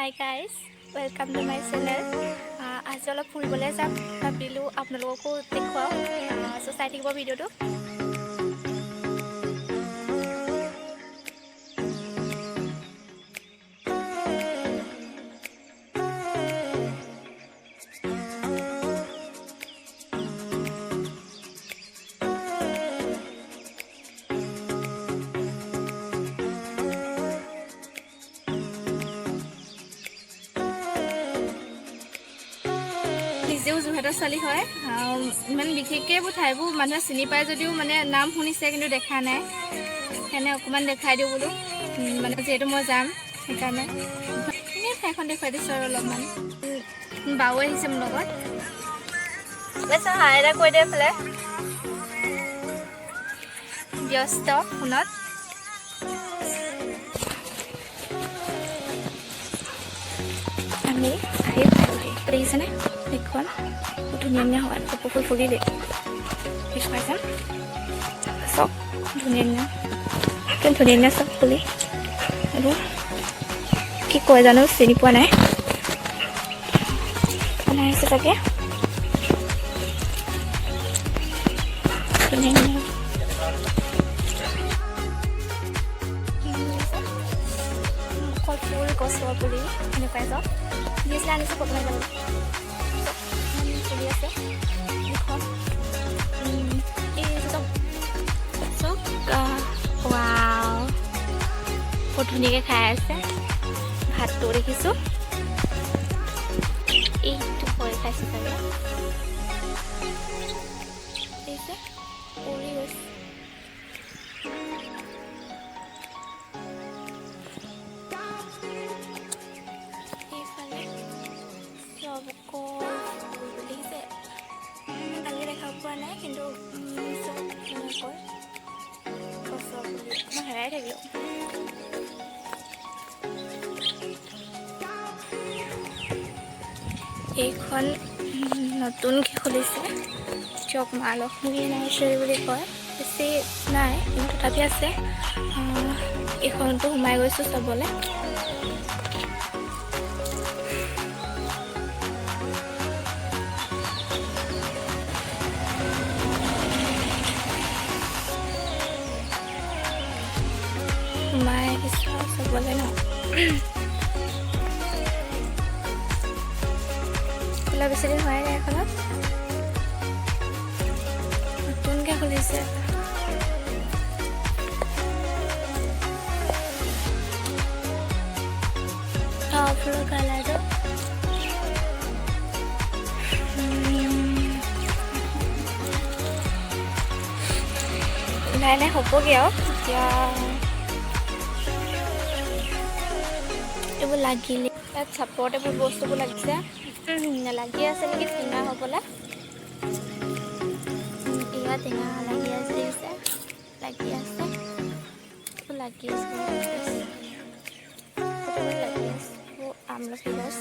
Hi guys, welcome to my channel. আজি অলপ ফুৰিবলৈ যাম ভাবিলোঁ, আপোনালোককো দেখুৱাওঁ। চ' চাই থাকিব ভিডিঅ'টো। নিজেও যোৰহাটৰ ছোৱালী হয়। ইমান বিশেষকৈ এইবোৰ ঠাইবোৰ মানুহে চিনি পায় যদিও, মানে নাম শুনিছে কিন্তু দেখা নাই। সেইকাৰণে অকণমান দেখাই দিওঁ বোলো। মানে যিহেতু মই যাম, সেইকাৰণে এনেই ঠাইখন দেখুৱাই দিছোঁ আৰু অলপমান। বাও আহিছে মোৰ লগত। হাই এটা কৈ দে এইফালে। ব্যস্ত ফোনত। আমি আহি পালোহি। দেখিছেনে এইখন? বহুত ধুনীয়া ধুনীয়া হয়। কপৌ ফুল ফুলিলেই দেখুৱাই যাম। চব ধুনীয়া ধুনীয়া, একদম ধুনীয়া ধুনীয়া চব ফুলি। এইবোৰ কি কয় জানো, চিনি পোৱা নাই। বনাই আছে চাগে। ধুনীয়া ধুনীয়া অকল ফুল, গছৰ পুলি এনেকুৱাই চব দিছিলে। আনিছোঁ, ফটো মাৰিব লাগিব। চলি আছে এইখন। এই চব চব। ৱাও, বহুত ধুনীয়াকৈ খাই আছে। ভাতটো দেখিছোঁ, এইটো ভয় খাইছে চাগে। দেখিছে, পৰি গৈছে। এইফালে চব অকল ফুল দেখিছে। ভালকৈ দেখা পোৱা নাই, কিন্তু চব এনেকৈ গছৰ পুলি। মই হেৰাই থাকিলোঁ। এইখন নতুনকৈ খুলিছে চক, মা লক্ষ্মী নাৰ্চাৰী বুলি কয়। বেছি নাই, কিন্তু তথাপি আছে। এইখনতো সোমাই গৈছোঁ চাবলৈ। সোমাই আহিছোঁ আৰু চাবলৈ ন। খোলা বেছি দিন হোৱাই নাই এখনত, নতুনকৈ খুলিছে। অঁ, ফুলৰ কালাৰটো। লাহে লাহে হ'বগৈ আৰু এতিয়া। এইবোৰ লাগিলে ইয়াত চাপৰতে বহুত বস্তুবোৰ লাগিছে। লাগি আছে নেকি টেঙা হ'বলা। এয়া টেঙা লাগি আছে, দেখিছে, লাগি আছে। এইবোৰ লাগি আছে, লাগি আছে, গোটেইবোৰ লাগি আছে। এইবোৰ আমলখি গছ।